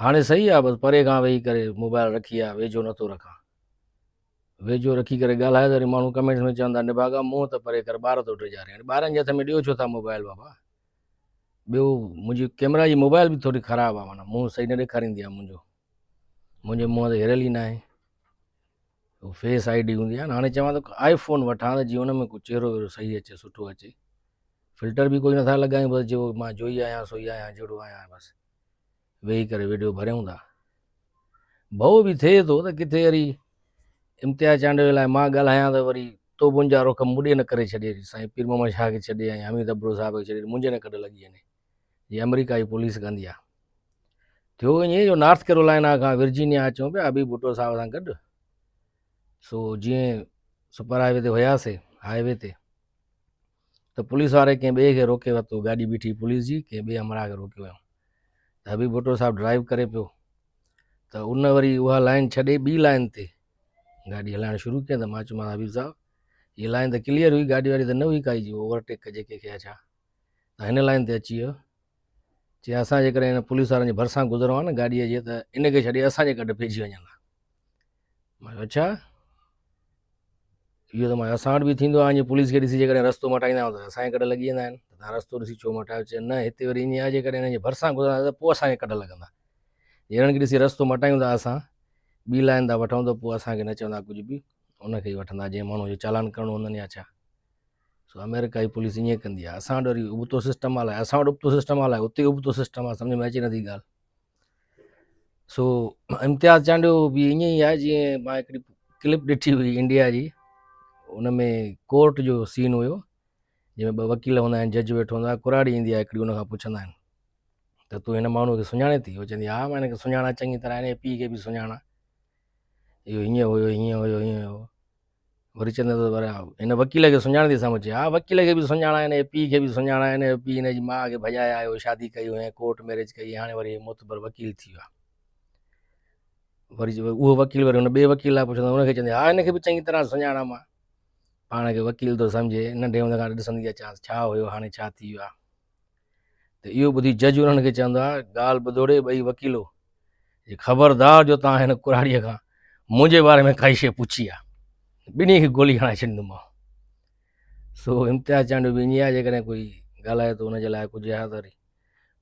هاڻي صحيح آ بس پري کان ويهي ڪري موبائل رکي آ ويجهو نٿو رکان. ويجهو رکي ڪري ڳالهاء ته وري ماڻهو ڪمينٽس ۾ چوندا نڀاڳا منهن ته پري ڪر ٻار ٿو ڊيڄارين. هاڻي ٻارن جي هٿ ۾ ڏيو ڇو ٿا موبائل بابا. ٻيو منهنجي ڪيمرا جي موبائل به ٿوري خراب آ معنيٰ منهن صحيح نه ڏيکاريندي آ منهنجو. منهنجي منهن تي هريل ئي ناهي. هو فيس I D هوندي آ نه هاڻي چوان ٿو آئي فون وٺان ته جيئن ان ۾ ڪو چهرو وهرو صحيح اچي سٺو اچي. فلٽر به ڪوئي نٿا لڳايون بس جو مان جوئي آهيان سوئي آهيان جهڙو آهيان بس. ويهي ڪري ويڊيو ڀريون ٿا. ڀؤ به ٿئي ٿو ته ڪٿي وري امتياز چانڊيو لاء مان ڳالهايان ته وري توبن جا رخ مون ڏي نه ڪري ڇڏي سائين پير محمد شاهه کي ڇڏي ۽ حميد ابڙو صاحب کي ڇڏي منهنجي نه ڪڍ لڳي وڃي جيئن آمريڪا جي پوليس ڪندي آهي. ٿيو ائين جو نارٿ ڪيرولائنا کان ورجينيا اچون پيا حبيب ڀٽو صاحب سان گڏ سو جيئن سپر هاء وي تي هياسي هاء وي تي ته پوليس واري ڪنهن ٻئي کي روڪي ورتو گاڏي بيٺي پوليس جي ڪنهن ٻئي همراهه کي روڪيو ويو ته حبيب ڀٽو صاحب ڊرائيو ڪري پيو ته ان وري اها لائن ڇڏي ٻي لائن تي گاڏي هلائڻ شروع ڪئي ته مان چيومانس حبيب صاحب هي لائن ته ڪليئر هئي گاڏي واري ته نه هئي ڪائي جي اوورٽيڪ ڪجي ڪنهن کي يا ڇا ته هن لائن تي اچي ويو چي اسان جيڪڏهن هن پوليس وارن جي ڀرسان گذرون ها نه گاڏيء جي ته ان کي ڇڏي اسان جي ڪڍ پئجي وڃن ها مان چيو اڇا اهو ته مان اسان وٽ به ٿيندو آهي ائين پوليس کي ڏسي جيڪڏهن رستو مٽائيندا آهيون ته اسان جي ڪڍ لڳي ويندا آهن ته تان رستو ڏسي ڇو مٽايو چي نه هتي وري ائين آهي جيڪڏهن هنن جي ڀرسان گذرندا ته پوء اسان کي ڪڍ لڳندا جي هنن کي ڏسي رستو مٽايون ٿا اسان ٻي لائن تان وٺون ته پوء اسان کي نه چوندا ڪجهه به ان کي ئي وٺندا جنهن ماڻهو جو چالان ڪرڻو هوندن يا ڇا سو آمريڪا جي پوليس ائين ڪندي آهي اسان وٽ وري ابتو سسٽم آهي اسان وٽ ابتو سسٽم آهي اتي ابتو سسٽم آهي سمجهه ۾ اچي نٿي ڳالهه سو امتياز چانڊيو به ائين ئي آهي جيئن مان هڪڙي ڪلپ ڏٺي هئي انڊيا جي ان ۾ ڪورٽ جو سين هيو جنهن ۾ ٻه وڪيل هوندا آهن جج ويٺو هوندو آهي ڪراڙي ايندي آهي هڪڙي ان کان پڇندا آهن ته تون هن ماڻهوء کي سڃاڻين ٿي هو چوندي ها مان هن کي سڃاڻان چڱي طرح هن جي پيء کي به سڃاڻان اهو هيئن هيو هيئن هيو هيئن هيو وري چوندو ته پر هن وڪيل کي سڃاڻندي سامهون چي ها وڪيل کي به سڃاڻان هن جي پيء کي به سڃاڻان هن جو پيء هن جي ماء کي ڀڄائي آيو شادي ڪئي هئائين ڪورٽ ميريج ڪئي هاڻي وري معتبر وڪيل ٿي ويو آهي وري اهو وڪيل وري هن ٻئي وڪيل لاء پڇندو هن کي چوندي ها هن کي به چڱي طرح سڃاڻان مان پاڻ کي وڪيل ٿو سمجهي ننڍي هوندي کان ڏسندي اچانس ڇا هيو هاڻي ڇا ٿي ويو آهي ته اهو ٻڌي جج انهن کي چوندو آهي، ڳالهه ٻڌو ڙي ٻئي وڪيلو، جي خبردار جو توهان هن ڪراڙيء کان منهنجي باري ۾ ڪائي شيء پڇي آ، ٻنهي کي گولي هڻائي ڇڏيندومانو. سو امتياز چانڊيو به ائين آهي، جيڪڏهن ڪوئي ڳالهائي ٿو ان جي لاء ڪجهه آهي ته وري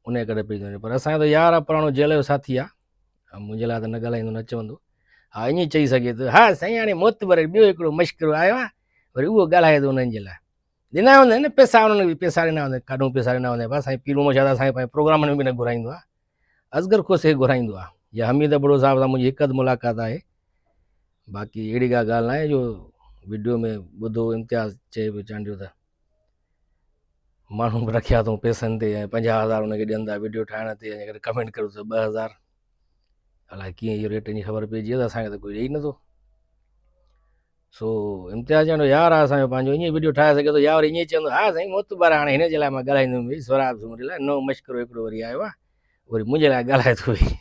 انهيء ڪري پئجي ٿو وڃي. پر اسان جو ته يار آهي، پراڻو جيل جو ساٿي آهي، منهنجي لاء ته نه ڳالهائيندو نه چوندو. ها ائين چئي سگهي ٿو، ها سائين هاڻي معتبر ٻيو هڪڙو مشڪرو آيو آهي، وري اهو ڳالهائي ٿو انهن جي لاء. ڏنا هوندا آهن پئسا انهن کي به پئسا ڏنا هوندا ڪاڏون پئسا ڏنا هوندا بس سائين پير محمد شاهه اسان کي پنهنجي پروگرامن ۾ به نه گهرائيندو آهي اصغر کوسي کي گهرائيندو آهي يا حميد ابڙو صاحب سان منهنجي هڪ اڌ ملاقات آهي باقي اهڙي ڪا ڳالهه نه آهي جو وڊيو ۾ ٻڌو امتياز چئي پيو چانڊيو ته ماڻهو به رکيا اٿئون پئسن تي ۽ 50000 ان کي ڏين ٿا وڊيو ٺاهڻ تي ۽ جيڪڏهن ڪمينٽ ڪريو ته 2000 الائي ڪيئن اهو ريٽ جي خبر پئجي ويو ته اسان کي ته ڪوئي ڏئي نٿو سو امتياز چوندو يار آ اسان جو پنهنجو ائين وڊيو ٺاهي سگهي ٿو يا وري ائين چوندو ها سائين معتبر هاڻي هن جي لاء مان ڳالهائيندم ڀئي سهراب سومري لاء نئون مشڪرو هڪڙو وري آيو آ وري منهنجي لاء ڳالهائي ٿو ويهي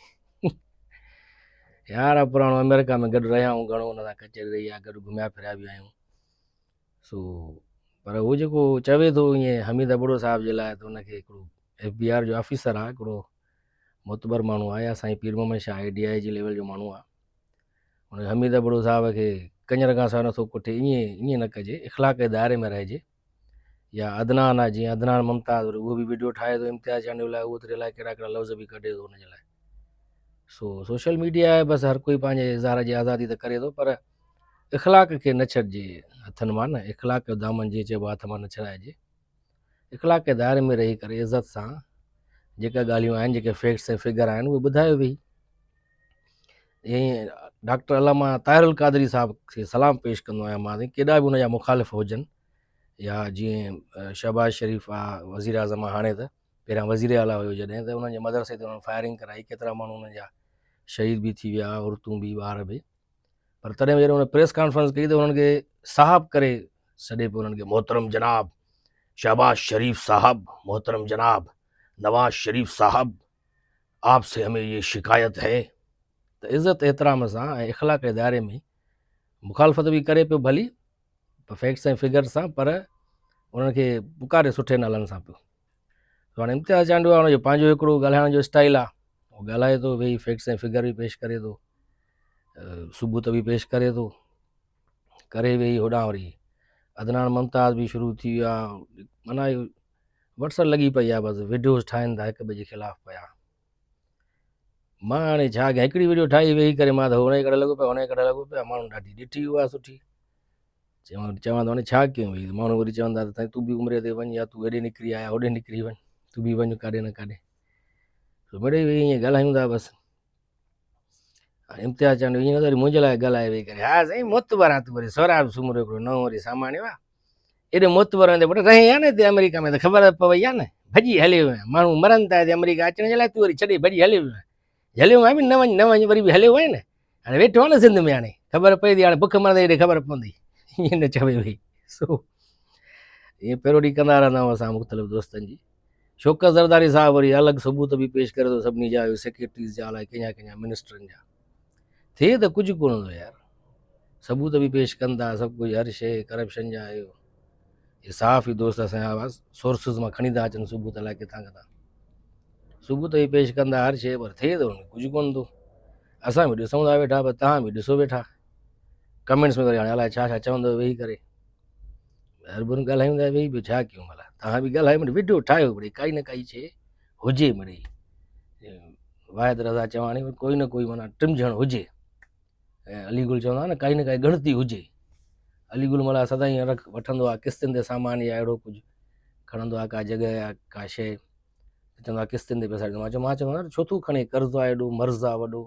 يار آ پراڻو آمريڪا ۾ گڏ رهيا آهيون گهڻو ان سان ڪچهري رهي آ گڏ گهميا ڦريا به آهيون سو پر هو جيڪو چوي ٿو ائين حميد ابڙو صاحب جي لاء ته ان کي هڪڙو ايف بي آر جو آفيسر آ هڪڙو معتبر ماڻهو آ يا سائين پير محمد شاهه ڊي I جي ليول جو ماڻهو آ ان حميد ابڙو صاحب کي ڪڃر کان سواء نٿو ڪٺي ائين ائين نه ڪجي اخلاق جي دائري ۾ رهجي يا عدنان آ جيئن عدنان ممتاز وري اهو به وڊيو ٺاهي ٿو امتياز چانڊيو لاء اهو ته الائي ڪهڙا ڪهڙا لفظ به ڪڍي ٿو ان جي لاء سو سوشل ميڊيا آهي بس هر ڪوئي پنهنجي اظهار جي آزادي ته ڪري ٿو پر اخلاق کي نه ڇڏجي هٿن مان نه اخلاق جو دامن جيئن چئبو هٿ مان نه ڇڏائجي اخلاق جي دائري ۾ رهي ڪري عزت سان جيڪا ڳالهيون آهن جيڪي فيڪٽس ۽ فگر آهن اهي ٻڌايو ويهي ائين ڊاڪٽر علامه طاهر القادري صاحب کي سلام پيش ڪندو آهيان مان ڪيڏا به ان جا مخالف هجن يا جيئن شهباز شريف آ وزير اعظم آ هاڻي ته پهريان وزير اعليٰ هيو جڏهن ته انهن جي مدرسي تي انهن فائرنگ ڪرائي ڪيترا ماڻهو انهن جا شهيد به ٿي ويا عورتون به ٻار به پر تڏهن به جڏهن انهن پريس ڪانفرنس ڪئي ته انهن کي صاحب ڪري سڏي پيو انهن کي محترم جناب شهباز شريف صاحب محترم جناب نواز شريف صاحب آپ سي همين يي شڪايت هي ته عزت احترام سان ۽ اخلاق جي دائري ۾ مخالفت به ڪري پيو ڀلي فيڪٽس ۽ فگرس سان پر انهن کي پڪاري سٺي نالن سان پيو هاڻي امتياز چانڊيو آهي ان جو پنهنجو هڪڙو ڳالهائڻ جو اسٽائل آهي هو ڳالهائي ٿو ويهي فيڪٽس ۽ فگر به پيش ڪري ٿو ثبوت به پيش ڪري ٿو ڪري ويهي هوڏانهن وري عدنان ممتاز به شروع ٿي ويو آهي معنيٰ وٽسر لڳي پئي آهي بس وڊيوز ٺاهن ٿا هڪ ٻئي جي خلاف پيا مان هاڻي ڇا ڪيان هڪڙي وڊيو ٺاهي ويهي ڪري مان ته هن جي ڪڍ لڳو پيو هن جي ڪڍ لڳو پيو ماڻهو ڏاڍي ڏٺي اها سٺي چوان چوان ته هاڻي ڇا ڪيون ويهي ماڻهو وري چوندا ته سائين تون به عمري تي وڃ يا تون هيڏي نڪري آيا هوڏي نڪري وڃ تون به وڃ ڪاڏي نه ڪاڏي سو مڙئي ويهي ائين ڳالهايون ٿا بس هاڻي امتياز چانڊيو ائين نه ته وري منهنجي لاء ڳالهائي ويهي ڪري ها سائين معتبر آ تون وري سهراب سومرو هڪڙو نئون وري ساماڻيو آ ايڏو معتبر هوندي پٽ رهين ها نه هتي آمريڪا ۾ ته خبر پوي ها نه ڀڄي هليو ويو ماڻهو مرن ٿا هتي آمريڪا اچڻ جي لاء تون وري ڇڏي ڀڄي هليو ويو هليو آهين نه وڃ نه وڃ وري به هليو آهين نه هاڻي ويٺو آهي نه سنڌ ۾ هاڻي خبر پئي ٿي هاڻي بک مرندي هيڏي خبر پوندي ائين نه چوي وئي سو ائين پيروڊي ڪندا رهندا آهيون اسان مختلف دوستن جي شوڪت زرداري صاحب وري الڳ ثبوت به پيش ڪري ٿو سڀني جا سيڪريٽريز جا الائي ڪنهن جا ڪنهن جا منسٽرن جا ٿئي ته ڪجهه ڪونه ٿو يار ثبوت به پيش ڪن ٿا سڀ ڪجهه هر شيء ڪرپشن جا اهو هي صحافي دوست اسان جا سورسز مان کڻي ٿا اچن ثبوت الائي ڪٿان ڪٿان ثبوت به پيش ڪن ٿا هر شيء پر ٿئي ته ڪجهه ڪونه ٿو اسان به ڏسون ٿا ويٺا پر تهان به ڏسو ويٺا ڪمينٽس ۾ وري هاڻي الائي ڇا ڇا چوندو ويهي ڪري مهرباني ڳالهايون ٿا ويهي ٻيو ڇا ڪيون ڀلا تهان به ڳالهايو مڙئي وڊيو ٺاهيو مڙئي ڪائي نه ڪائي شيء هجي مڙئي واحد رضا چواڻي ڪوئي نه ڪوئي معنيٰ ٽمجهڻ هجي ۽ علي گل چوندا نه ڪائي نه ڪائي ڳڻتي هجي علي گل ملا سدائين رک وٺندو آهي قسطن تي سامان يا اهڙو ڪجهه کڻندو آهي ڪا جڳهه يا ڪا شيء چوندو آهي قسطن تي پئسا ڏيندو مان چيو مان چوندو آهيان ڇو ٿو کڻي قرض آهي ايڏو مرض آهي وڏو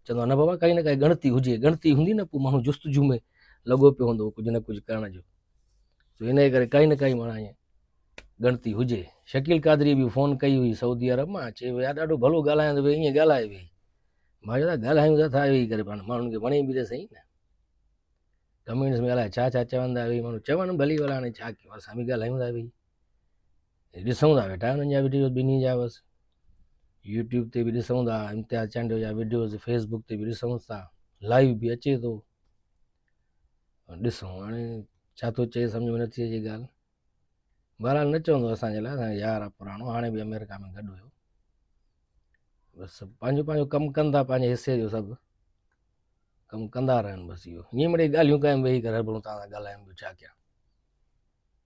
چوندو آهي نه بابا ڪائي نه ڪائي ڳڻتي هجي ڳڻتي هوندي نه پوء ماڻهو جستجو ۾ لڳو پيو هوندو ڪجهه نه ڪجهه ڪرڻ جو سو ان جي ڪري ڪائي نه ڪائي معنيٰ ائين ڳڻتي هجي شڪيل قادري به فون ڪئي هئي سعودي عرب مان چي يار ڏاڍو ڀلو ڳالهايان ٿو ائين ڳالهائي ويئي مان چيو ڳالهايون ته ٿا ويهي ڪري پاڻ ماڻهن کي وڻي به ته سهي نه ڪمينٽس ۾ الائي ڇا ڇا چون ٿا ويهي ماڻهو چون ڀلي ڀلا هاڻي ڇا ڪيون اسان به ڳالهايون ٿا ويهي ڏسون ٿا ويٺا انهن جا وڊيوز ٻنهي جا بس يوٽيوب تي به ڏسون ٿا امتياز چانڊيو جا وڊيوز فيس بڪ تي به ڏسون ٿا لائيو به اچي ٿو ڏسون هاڻي ڇا ٿو چئي سمجھ ۾ نٿي اچي ڳالهه بهرحال نه چوندو اسان جي لاء اسان جو يار آ پراڻو هاڻي به آمريڪا ۾ گڏ هيو بس پنهنجو پنهنجو ڪم ڪن ٿا پنهنجي حصي جو سڀ ڪم ڪندا رهن بس اهو ائين مڙئي ڳالهيون ڪيم ويهي ڪري هرڀرو توهان سان ڳالهايم ٻيو ڇا ڪيان.